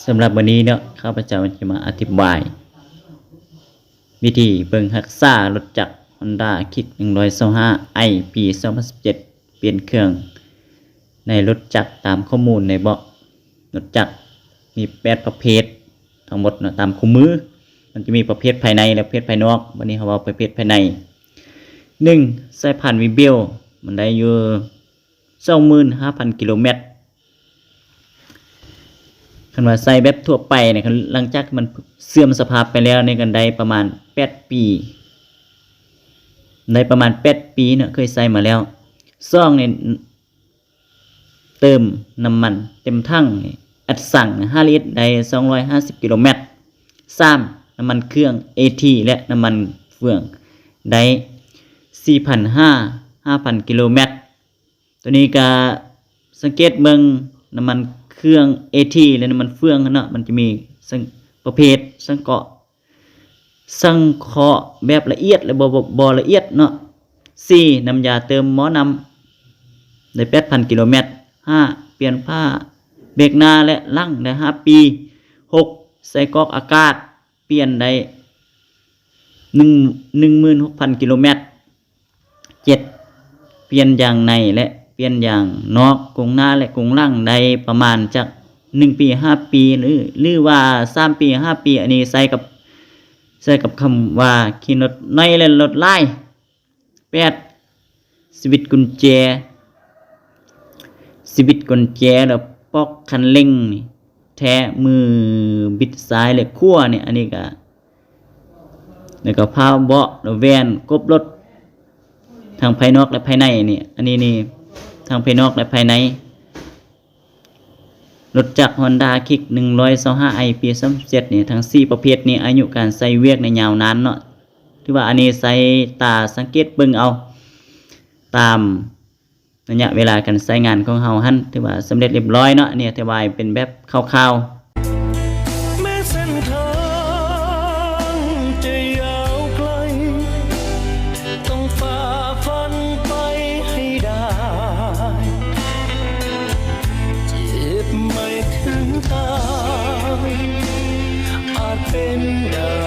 ສຳລັບມື້ນີ້ເນາະ ຂ້າພະເຈົ້າຈະມາອະທິບາຍວິທີເບິ່ງຮັກສາລົດຈັກ Honda Click ໜຶ່ງຮ້ອຍຊາວຫ້າ i ປີສອງພັນສິບເຈັດ ປ່ຽນເຄື່ອງໃນລົດຈັກຕາມຂໍ້ມູນໃນເບາະລົດຈັກ ມີແປດປະເພດທັງໝົດເນາະ ຕາມຄູ່ມື. ມັນຈະມີປະເພດພາຍໃນ ແລະ ປະເພດພາຍນອກ. ບັດນີ້ເຮົາເວົ້າປະເພດພາຍໃນ. ໜຶ່ງ ສາຍພານວີເບວ ມັນໄດ້ຢູ່ ສອງໝື່ນຫ້າພັນກິໂລແມັດ. ຄັນວ່າໃຊ້ແບບທົ່ວໄປນີ້ ຫຼັງຈາກມັນເສື່ອມສະພາບໄປແລ້ວນີ້ ກໍໄດ້ປະມານແປດປີ ໄດ້ປະມານແປດປີເນາະ ເຄີຍໃຊ້ມາແລ້ວ. ສອງນີ້ ເຕີມນ້ຳມັນເຕັມຖັງ ອັດສັງ ຫ້າລິດ ໄດ້ສອງຮ້ອຍຫ້າສິບກິໂລແມັດ. ສາມ ນ້ຳມັນເຄື່ອງ ເອທີ ແລະ ນ້ຳມັນເຟືອງ ໄດ້ສີ່ພັນຫ້າ ຫ້າພັນກິໂລແມັດ. ໂຕນີ້ກະສັງເກດເບິ່ງນ້ຳມັນເຄື່ອງ ເອທີ ແລະ ນ້ຳມັນເຟືອງຫັ້ນເນາະ ມັນຈະມີສັງ ປະເພດສັງເກາະ ສັງເຄາະແບບລະອຽດ ແລະ ບໍ່ ບໍ່ ບໍ່ລະອຽດເນາະ. ສີ່ ນ້ຳຢາເຕີມໝໍ້ນ້ຳ ໄດ້ແປດພັນກິໂລແມັດ. ຫ້າ ປ່ຽນຜ້າເບກໜ້າ ແລະ ຫຼັງ ໄດ້ຫ້າປີ. ຫົກ ໃສ່ກອກອາກາດ ປ່ຽນໄດ້ໜຶ່ງ ໜຶ່ງໝື່ນຫົກພັນກິໂລແມັດ. ເຈັດ ປ່ຽນຢາງໃນ ແລະ ປ່ຽນຢາງນອກ ກົງໜ້າ ແລະ ກົງຫຼັງ ໄດ້ປະມານຈັກໜຶ່ງປີ ຫ້າປີ ຫຼື ຫຼືວ່າສາມປີ ຫ້າປີ. ອັນນີ້ໃຊ້ກັບ ໃຊ້ກັບຄຳວ່າຂີ່ລົດໜ້ອຍ ແລະ ລົດຫຼາຍ. ແປດ ສະວິດກຸນແຈ ສະວິດກຸນແຈ ແລ້ວປອກຄັນເລັ່ງນີ້ ແທະມືບິດຊ້າຍ ແລະ ຂວານີ້. ອັນນີ້ກະ ແລ້ວກໍຜ້າເບາະ ແລ້ວແວ່ນ ກົບລົດ ທັງພາຍນອກ ແລະ ພາຍໃນນີ້. ອັນນີ້ນີ້ ທັງພາຍນອກ ແລະ ພາຍໃນ. ລົດຈັກ Honda Click ໜຶ່ງຮ້ອຍຊາວຫ້າ i ປີສອງພັນສິບເຈັດນີ້ ທັງສີ່ປະເພດນີ້ ອາຍຸການໃຊ້ວຽກໃນຍາວນານເນາະ. ຖືວ່າອັນນີ້ໃຊ້ຕາສັງເກດເບິ່ງເອົາ ຕາມໄລຍະເວລາການໃຊ້ງານຂອງເຮົາຫັ້ນ ຖືວ່າສຳເລັດລຽບຮ້ອຍເນາະ. ອັນນີ້ອະທິບາຍເປັນແບບຄ່າວໆ. ແມ່ເສັ້ນທາງຈະຍາວໄກ ຕ້ອງຝ່າຟັນໄປໃຫ້ໄດ້ ເຈັບໄໝ້ເຖິງຕາຍ ອາດເປັນໄດ້